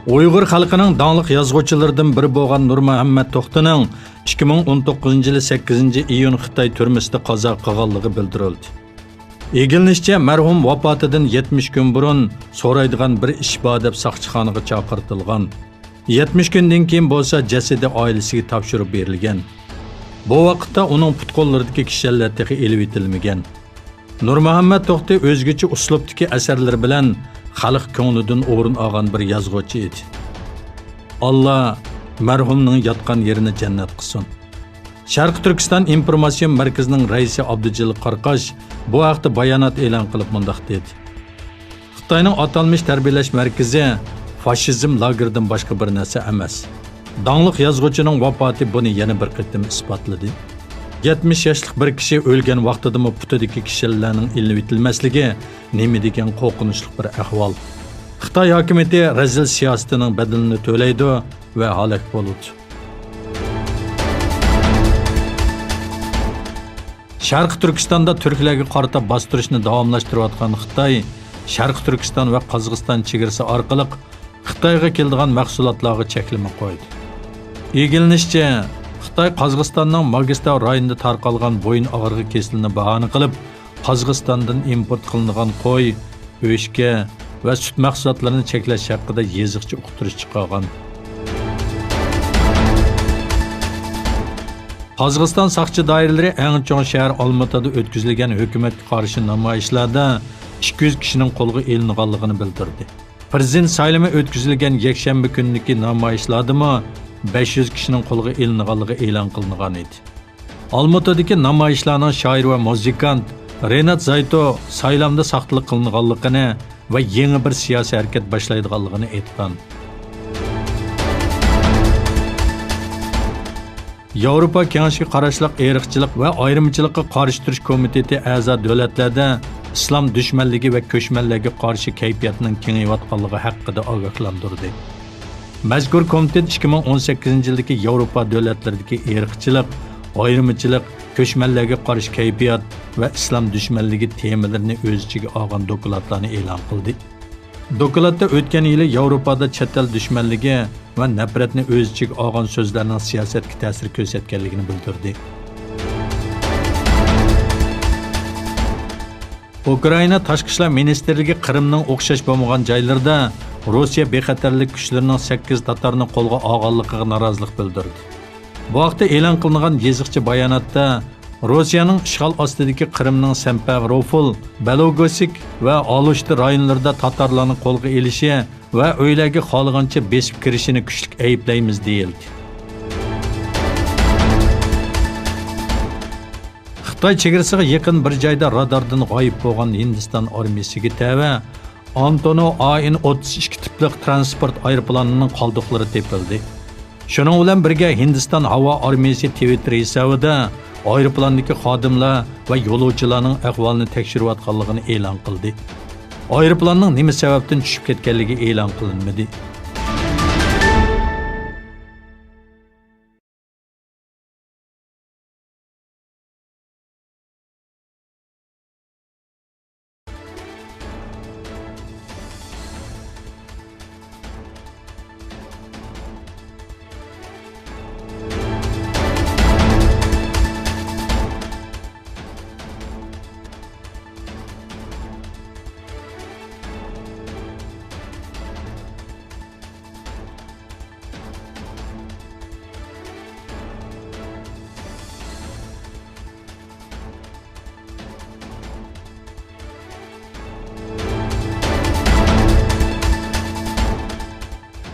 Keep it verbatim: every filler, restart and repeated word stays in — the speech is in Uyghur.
ئۇيغۇر خەلقىنىڭ داڭلىق يازغۇچىلىرىدىن بىرى بولغان نۇرمۇھەممەت توختىنىڭ ئىككى مىڭ ئون توققۇزىنچى يىلى سەككىزىنچى ئىيۇن خىتاي تۈرمىسىدە قازا قىلغانلىقى بىلدۈرۈلدى. ئىگىلىنىشىچە، مەرھۇم ۋاپاتىدىن يەتمىش كۈن بۇرۇن سورايدىغان بىر ئىش بار دەپ ساقچىخانىغا چاقىرتىلغان. يەتمىش كۈندىن كېيىن بولسا جەسىتى ئائىلىسىگە تاپشۇرۇپ بېرىلگەن. بۇ ۋاقىتتا ئۇنىڭ پۇت-قوللىرىدىكى كىشەنلەر تېخى ئېلىۋېتىلمىگەن. نۇرمۇھەممەت توختى ئۆزگىچە ئۇسلۇبتىكى ئەسەرلىرى بىلەن خەلق كۆڭلىدىن ئورۇن ئالغان بىر يازغۇچى ئىدى. ئاللا مەرھۇمنىڭ ياتقان يېرىنى جەننەت قىلسۇن. شەرقىي تۈركىستان ئىنفورماتسىيە مەركىزىنىڭ رەئىسى ئابدۇجېلىل قاراقاش بۇ ھەقتە بايانات ئېلان قىلىپ مۇنداق دېدى: خىتاينىڭ ئاتالمىش تەربىيەلەش مەركىزى فاشىزم لاگېرىدىن باشقا بىر نەرسە ئەمەس. داڭلىق يازغۇچىنىڭ ۋاپاتى بۇنى يەنە بىر قېتىم ئىسپاتلىدى. يەتمىش ياشلىق بىر كىشى ئۆلگەن ۋاقتىدىمۇ پۇتىدىكى كىشەنلەرنىڭ ئېلىۋېتىلمەسلىكى نېمە دېگەن قورقۇنچلۇق بىر ئەھۋال. خىتاي ھاكىمىيىتى رەزىل سىياسىتىنىڭ بەدىلىنى تۆلەيدۇ ۋە ھالاك بولىدۇ. شەرقىي تۈركىستاندا تۈركلەرگە قارىتا باستۇرۇشنى داۋاملاشتۇرۇۋاتقان خىتاي شەرقىي تۈركىستان ۋە قازاقىستان چېگرىسى ئارقىلىق خىتايغا كېلىدىغان مەھسۇلاتلارغا چەكلىمە قويدى. ئىگىلىنىشىچە، خىتاي قازاقىستاننىڭ ماگىستاۋ رايونىدا تارقالغان بويۇن ئاغرىقى كېسىلىنى باھانە قىلىپ، قازاقىستاندىن ئىمپورت قىلىنىدىغان قوي، ئۆچكە ۋە سۈت مەھسۇلاتلىرىنى چەكلەش ھەققىدە يېزىقچە ئۇقتۇرۇش چىقارغان. قازاقىستان ساقچى دائىرىلىرى ئەڭ چوڭ شەھەر ئالمۇتادا ئۆتكۈزۈلگەن ھۆكۈمەتكە قارشى نامايىشلاردا ئىككى يۈز كىشىنىڭ قولغا ئېلىنغانلىقىنى بىلدۈردى. پىرېزىدېنت سايلىمى ئۆتكۈزۈلگەن يەكشەنبە كۈنىدىكى نامايىشلاردىمۇ بەش يۈز كىشىنىڭ قولغا ئېلىنغانلىقى ئېلان قىلىنغان ئىدى. ئالمۇتىدىكى نامايىشلارنىڭ شائىر ۋە مۇزىكانت رېنات زايتو سايلامدا ساختىلىق قىلىنغانلىقىنى ۋە يېڭى بىر سىياسىي ھەرىكەت باشلايدىغانلىقىنى ئېيتقان. ياۋروپا كېڭىشىگە قاراشلىق ئىرقچىلىق ۋە ئايرىمچىلىققا قارشى تۇرۇش كومىتېتى ئەزا دۆلەتلەردە ئىسلام دۈشمەنلىكى ۋە كۆچمەنلەرگە قارشى كەيپىياتنىڭ كېڭىيىۋاتقانلىقى ھەققىدە ئاگاھلاندۇردى. مەزكۇر كومىتېت ئىككى مىڭ ئون سەككىزىنچى يىلدىكى ياۋروپا دۆلەتلىرىدىكى ئىرقچىلىق، ئايرىمچىلىق، كۆچمەنلەرگە قارشى كەيپىيات ۋە ئىسلام دۈشمەنلىكى تېمىلىرىنى ئۆز ئىچىگە ئالغان دوكلاتلارنى ئېلان قىلدى. دوكلاتتا ئۆتكەن يىلى ياۋروپادا چەت ئەل دۈشمەنلىكى ۋە نەپرەتنى ئۆز ئىچىگە ئالغان سۆزلەرنىڭ سىياسەتكە تەسىر كۆرسەتكەنلىكىنى بىلدۈردى. ئۇكرائىنا تاشقى ئىشلار مىنىستىرلىكى قىرىمنىڭ ئوخشاش بولمىغان جايلىرىدا روسىيە بىخەتەرلىك كۈچلىرىنىڭ سەككىز تاتارنى قولغا ئالغانلىقىغا نارازىلىق بىلدۈردى. بۇ ھەقتە ئېلان قىلىنغان يېزىقچە باياناتتا روسىيەنىڭ ئىشغال ئاستىدىكى قىرىمنىڭ سىمفېروپول، بېلوگورسك ۋە ئالۇشتى رايونلىرىدا تاتارلارنى قولغا ئېلىشى ۋە ئۆيلەرگە خالىغانچە بېسىپ كىرىشىنى كۈچلۈك ئەيىبلەيمىز، دېيىلدى. خىتاي چېگرىسىغا يېقىن بىر جايدا راداردىن غايىب بولغان ھىندىستان ئارمىيىسىگە تەۋە ئانتونوۋ ئا ئېن ئوتتۇز ئىككى تىپلىق تىرانسپورت ئايروپىلانىنىڭ قالدۇقلىرى تېپىلدى. شۇنىڭ بىلەن بىرگە، ھىندىستان ھاۋا ئارمىيىسى تىۋىتتېر ھېسابىدا ئايروپىلاندىكى خادىملار ۋە يولۇچىلارنىڭ ئەھۋالىنى تەكشۈرۈۋاتقانلىقىنى ئېلان قىلدى. ئايروپىلاننىڭ نېمە سەۋەبتىن چۈشۈپ كەتكەنلىكى ئېلان قىلىنمىدى.